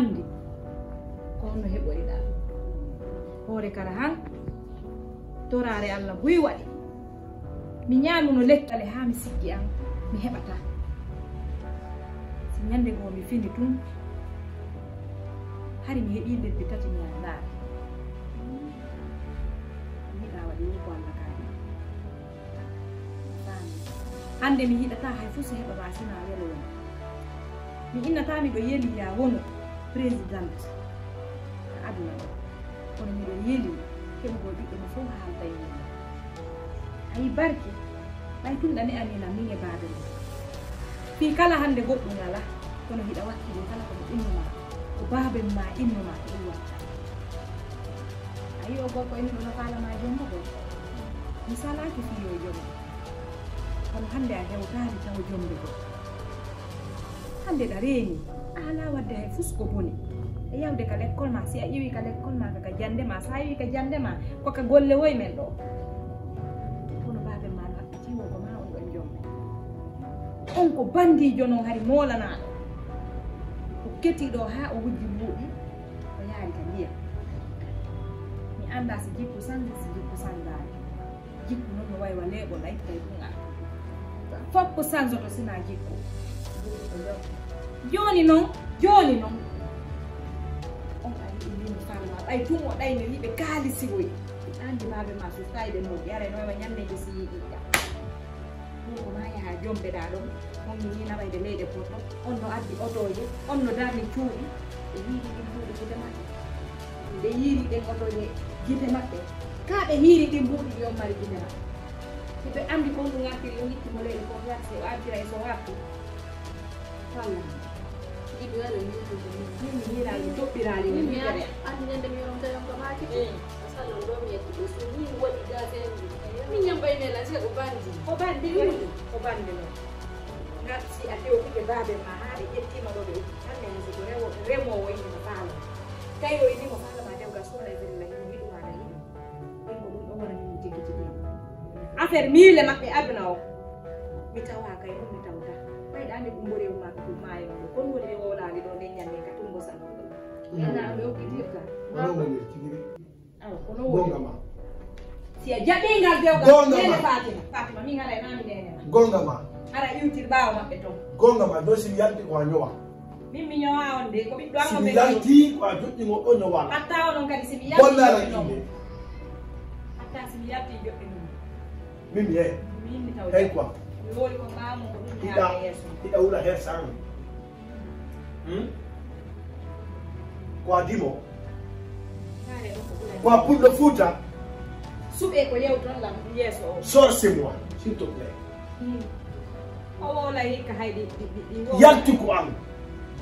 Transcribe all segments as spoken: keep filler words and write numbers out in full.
Anndi ko honno heɓoriɗaa hoore kala han. Toraare Allah buy waɗi. Mi ñaamuno lekkale haa mi siggi an, mi heɓataa. Si ñannde goo mi fini tun, hari mi heɓii lebbi tati mi ñaandaali. Mi yiɗaa waɗi woo ko Allah kaali. Hannde mi yiɗataa hay fuu so heɓa ma sinaa welo welo. Mi innataa miɗo yeli yaa wonu président ka aduna o. Kono miɗo yeli heɓugol ɓiɗɗo mo fof haalda e yimɓe. A yi barki, ɓay tun ɗa ne'anii lan min e baaben ma. Fii kala hannde goɗɗum alaa, kono hiɗa wakkili kala ko mo innu maa, ko baaben maa innu maa ko ɗum watta. A yi o gorko e min ɗo no faala maa jombo gol. Mi salaaki fii yo jombo. Kono hannde a hewtaali taw jombo gol. Hannde ɗa reeni, a alaa waɗde hay fus ko boni. E yawde ka lekkol ma, si a iwi ka lekkol ma, ka, ka jannde ma, sa iwi ka jannde ma, ko ka golle woy men ɗo. Kono baaben ma no haɓɓitii wo ko ma on ɗon jombo. On ko bandiijo non hari moolanaaɗo. O keti ɗo haa o wujji mbuuɗi, o yaari ka ndiyam. Mi anndaa si jikku sanji, si jikku sanjaali. Jikku non no wayi wa leeɓol, a ittay ɗum a. Fof ko sanjoto sinaa jikku. Jooni non, jooni non. On a yiɗi min farma, ɓay tun o ɗay no yiɓe kaalisi woy. Anndi baabe ma sustayɓe mo, yare no wayi wa ñannde si yiɗi ɗam. Ɗum ko maa yaha jombeɗaa ɗon, on mi nii nawayde leyɗe Porto, on no addi otooje, on no darni cuuɗi, ɓe hiiri ɗin buuɗi gite maɓɓe. Ɓe yiiri ɗen otooje gite maɓɓe. Kaa ɓe hiiri ɗin buuɗi ɗi on mari gite maɓɓe. Si ɓe anndi ko ɗum ngartiri, o itti mo leyɗe ko ngarti, o artira e so warti. Walla. Jiɗi wala mi yahante min. Min mi hiiraali, mi toɓɓiraali, min mi mi hiiraali. Anndi ñande mi yorom tawi on ko maaki. Eh. Salon ɗo mi yetti ɗo so min waɗi gasenji. Min ñambay nela je o bandi. O bandi, mm. O bandi non. Ngar si a tewtike baabe ma haa ɓe ƴettima ɗo ɓe itti tan ne musu ko rewo, remoowo inni mo faalo. Tawi o inni mo faalo ma dewgal sumna e fella himo yiɗuma na yiɗi. Ɗum ko ɗum ɗo wona min tigi tigi. Affaire miile maɓɓe aduna o. Mi tawa kay ɗum mi tawta. Ɓayda ande ɗum mbori e wuma ko ɗum maayo ɗum. Kon woni ɓe wowlaali ɗo nden ñande ka tumbo salon ɗo. Mm. Ena ɓe okkitirta. Wala woni tigi. Awa, kono woni. Gonga ma. Si a jaɓi ngal dewgal, Gonga ma. Nene Fatima. Fatima, min haray nami nene ma. Gonga ma. Hara iwtir ɓaawo maɓɓe ton. Gonga ma, ɗo si mi yalti ko a ñowa. Min mi ñowa on de, ko ɓiɗɗo am. Si mi yalti ko a joɗɗi mo ɗo ñowa. Hatta onon kadi si mi yalti. Bolla la inde. Hatta si mi yalti joɗɗi mum. Min mi he. Min mi taw. Hey quoi. Mi wori ko maamu ko ɗum yaade yeeso. Hiɗa wula he sang. Hmm? Ko a dimo. Ko a pullo fuuta. Suɓe ko yewton lam yeeso o. Sorse moi, s'il te plaît. Hmm. O wowla hikka hay ɗi, ɗi, ɗi, ɗi wowla. Yaltu ko am.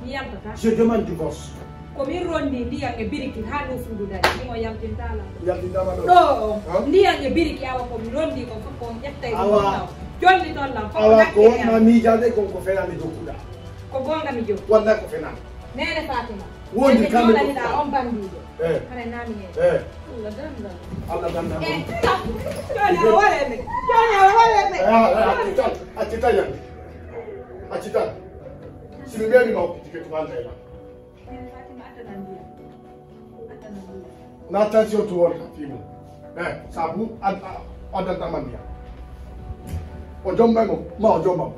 Mi yaltata. Je demande divorce. Ko min rondi ndiyam e biriki haa ɗo suudu dari. Ɗimo yaltinta lam. Yaltintama ɗo. Ɗo o. Ha? Ndiyam e biriki awa ko mi rondi ko fof ko on ƴettay ɗum. Awa. Jolli ton lam. Awa ko wonma miijade kon ko fenami dokkuɗa. Ko goonga mi jokki. Wonda ko fenani. Nene Fatima. Wondi kamɓe ko fenani. On bandiijo. Eh. Hara nami he. Eh. Allah danda. Allah danda. Eh. Joni a wale me. Joni a wale me. Eh, ah, ah, acci tan. Acci tan yande. Acci tan. Si mi memi ma okkitike to wanda e ma. Nene Fatima addanan ndiyam. Addanan ndiyam. Na tension to wonta fii mum. Eh, sabu ad-, a-, addanta man ndiyam. O jombay mo, ma o jomba mo.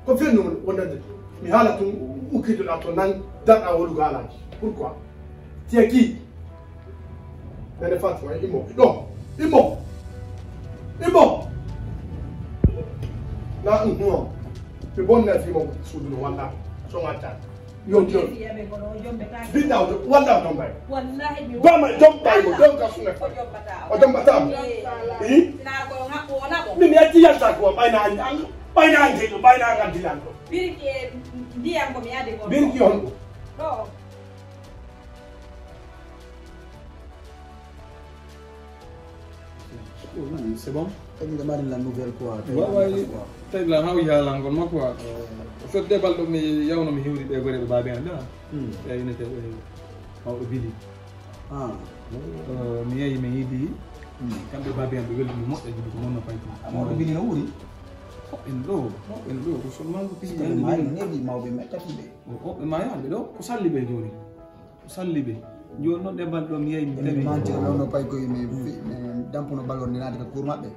Ko fenno wonande mi haala tun ukkitoɗa to nan darɗa wolugo alaaji. Pourquoi? Tieki. Nene Fatima, imo, ɗo, imo, imo. Na, mhm. Mi bonna fii mo suudu no walla. So ngacca. Yo, yo. Binda o walla o jombay. Wallahi mi bama jombay mo, don ka suna. O jombata mo. Eh. Eh? Na ko ngako na ko. Min ya ti ya sa ko bayna an, bayna an je, bayna an dilan ko. Birki e ndiyam ko mi yade ko. Birki on ko. Ɗo. C'est bon? Tawi miɗo mari la nouvelle quoi. Tawi wa-, la wawi nouvelle quoi. Tawi la hawi haalangol makko quoi. Eh. Fedde balɗo mi yawno mi hewri ɓe gore ɓe baabe an da. Hmm. Ɓe innete ɓe mawɗo Bili. Ah. Eh, mi yehi mi yiidi. Hmm. Kamɓe baabe an ɓe weldi moƴƴa jiɗi ko noon no fayti. Ah, mawɗo Bili no wuuri? Moɓɓen ɗo, moɓɓen ɗo, ko seulement ko pisi ɓe maayi, neeɓi mawɓe men tati ɓe. O, o, ɓe maayi hannde ɗo, ko salli ɓe jooni. Ko salli ɓe. Jooni noon ɗe balɗe ɗo mi yehi, mi tawi. Ɓe manti ɗo no pay koye men, men dampuno ballon nde naati ka cour maɓɓe.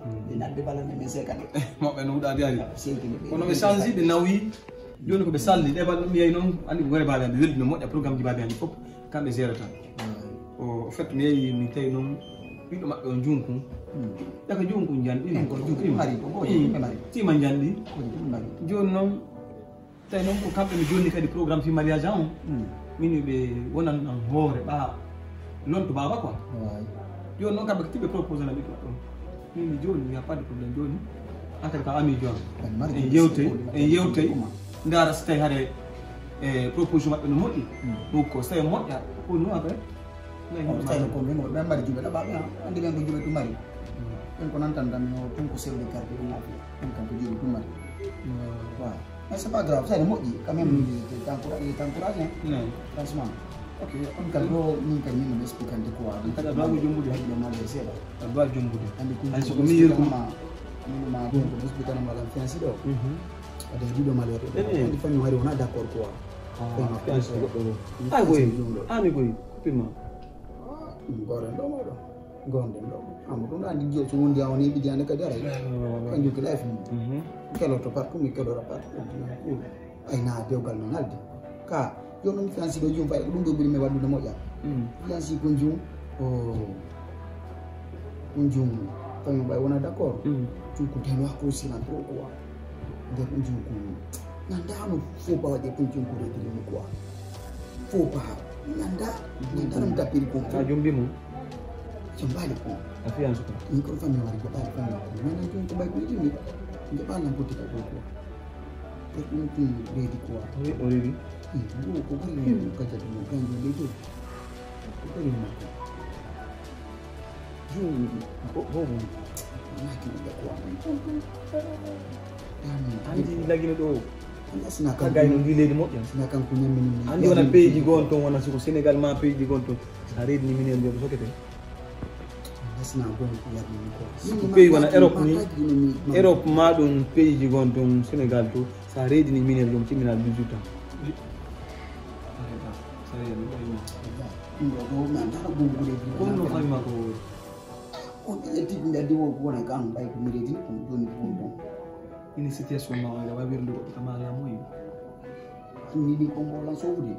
Hmm. Ɓe naati ɓe ballon men seekani. Maɓɓe no huɗaade ari. Seekini ɓe. Kono ɓe change, ɓe nawi. Jooni ko ɓe salli, ɗe balɗe ɗo mi yehi noon, anndi ko gore baabe am, ɓe weldi no moƴƴa, programme ji baabe am fof. Kamɓe gérata. O fait, mi yehi, mi tawi noon ɓiɗɗo maɓɓe on junkun. Ƴaka junkun jan ɗin. Ko junkun mari, ko gooto yimɓe mari. Tima jan ɗin. Ko junkun mari. Jooni noon, tawi noon ko kamɓe mi jonni kadi programme fi mariage an on. Min ɓe wonan an hoore ɓa lonto baaba quoi. Jooni noon kamɓe ko tiɓe proposé na ɓiɗɗo maɓɓe on. Min mi jooni, il y a pas de problème jooni. An kadi ka ami jooni. En yewtey, en yewtey. Ndaara si tawi hare e proposition maɓɓe no moƴƴi. Donc, so tawi moƴƴa, ko no après? On style ko min, ɓe mari juuɓe ɗaɓɓaaɓe, ha. Anndi ɓen ko juuɓe tumari. Ɓen ko nan tan tan, yo tun ko chef de quartier, ɗum laafi. Ɓen kam ko juuɓe tumari. Waaw. Mais c'est pas grave, ça ne moƴƴi. Quand même, il est encouragé, il est encouragé, hein. Franchement. Ok, on kadi ɗo, min kadi min no expliquante quoi. Kadi a ɗo jombude. Ɗo mari seeɗa. A ɗo jombude. Anndi ko min yirkum. Min ma ɗum ko expliquante ma lan fiancé ɗo. Ade ɗiɗo malheureux. Anndi famille hari wona d'accord quoi. Ay, koy. Ami koy. Coupé ma. Goren ɗo mawɗo. Gonden ɗo. Amma ɗum ɗo anndi jiyo so wondi a woni ɓiɗi ande kadi aray. Kanjum ko life mum. Keloto partout, mi kelora partout. Ay na dewgal no ngaldi. Ka, yo ɗum fiancé ɗo jum fay ko ɗum ɗo ɓuri mi wallude moƴƴa. Fiancé ko jum. O Kunjum, kañum ɓay wona d'accord. Kunjum ko teno hakkunde sina trop quoi. Nder kunjum ko nanda no faut pas waɗe kunjum ko rediri mi quoi. Faut pas nanda nanda no tapiri ko. A jombi mo. Jombali ko. A fiyan suka. Ni ko fammi wari ko ɓay fammi ko nana jom ko ɓay ko jombi. Nde ɓa nan potti ka ɗo quoi. Ko ɗum ɗum reedi quoi. O reedi. Ɗum ko ɓuri mo kajatu mo kanjum reedi. Ko ɓuri mo. Anndi lagino ɗo. Tagay no ndi leydi moƴƴa. Anndi wona pays ji goo on toon, wona siko Sénégal ma pays ji goo on toon. So a reedini minen yo ɓe sokete. Siko pays wona Europe ni. Europe ma ɗum pays ji goo on toon Sénégal to. So a reedini minen ɗum timmina dix-huit ans. Ɗum ɗo ɗo mi anndaa ɗo gonɗude. Kono no fami ma ko. On ɓe ƴetti ɓe mbi addi wo ko wona kan ɓay ko mi reedi ko jooni ko woni ɗon. Ini situation ma o ila wawirde goɗɗo kama laamu en. Ni ni ko mbolan sowde.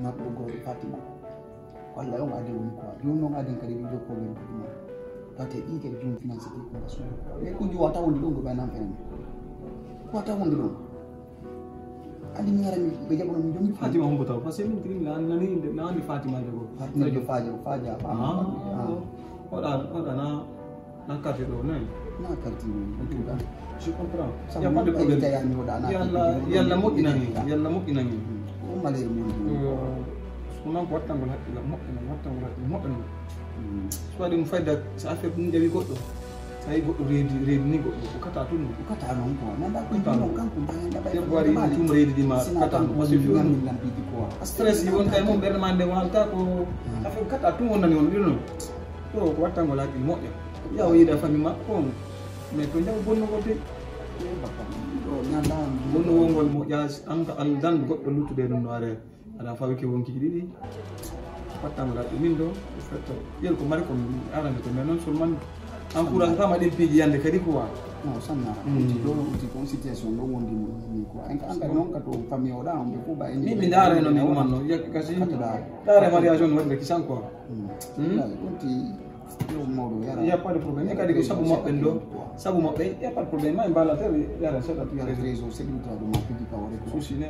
Naɓɗo goɗɗo Fatima. Walla on ade woni quoi. Jooni noon aden kadi ɗi jokko ɓen ɗum. Pate ɗi kadi jooni finance ɗi ko mbasu. Mais ko jowa taw wonde ɗum ko ɓay nan fenen. Ko taw wonde ɗum. Anndi mi ara mi ɓe jaɓano mi jomi Fatima hombo taw, parce que min tigi mi nani inde mi andi Fatima jogo. Fatima jo faja faja. Oɗa oɗa na na carte ɗo ne. Na carte ni. Je comprends. Il y a pas de problème. Yalla yalla moƴƴinani yalla moƴƴinani. Ko malere mon. Ko non ko wattangol hakkilla moƴƴina wattangol hakkilla moƴƴina. So waɗi mo fayda so affaire ɗum jawi goɗɗo. Tawi goɗɗo reedi reedi ni goɗɗo ko kata tun. Ko kata noon quoi. Nanda ko non kanko mbaɗa ɓay debbo waɗi ɗum tum reedi ɗi ma kata no parce que fiu ɗum. Stress yi won kay mum ɓernde ma nde walta ko affaire kata tun wonnani on ɗino. Ɗo ko wattangol hakkil moƴƴa. Yaw yiida famille makko on. Mais to jaw bonnugol de. Bonnugol ngol moƴƴa an ka aldan goɗɗo luttude ɗum no are. Aɗa fawi ke wonki ɗiɗi. Wattama laɗɗe min ɗo. Fetto ƴel ko mari ko arande ko mais noon seulement encourage tama ɗen piiji yande kadi ko wa. Non sanna. Ɗo uti kon situation ɗo wondi mo ni quoi. En ka anga noon ka to famille o ɗa on ɓe fof ɓa en. Min mi ndaara no mi umanno yakka kasi. Ndaara mariage on waɗi kisan quoi. Ɗum ti yo mawɗo yara. Il y a pas de problème. Kadi ko sabu maɓɓe ɗo. Sabu maɓɓe il y a pas de problème ma en mbala tere yara seɗa tu yara. Réseau c'est ɗum tawa ɗum ma pidi pawore ko. Souci ne.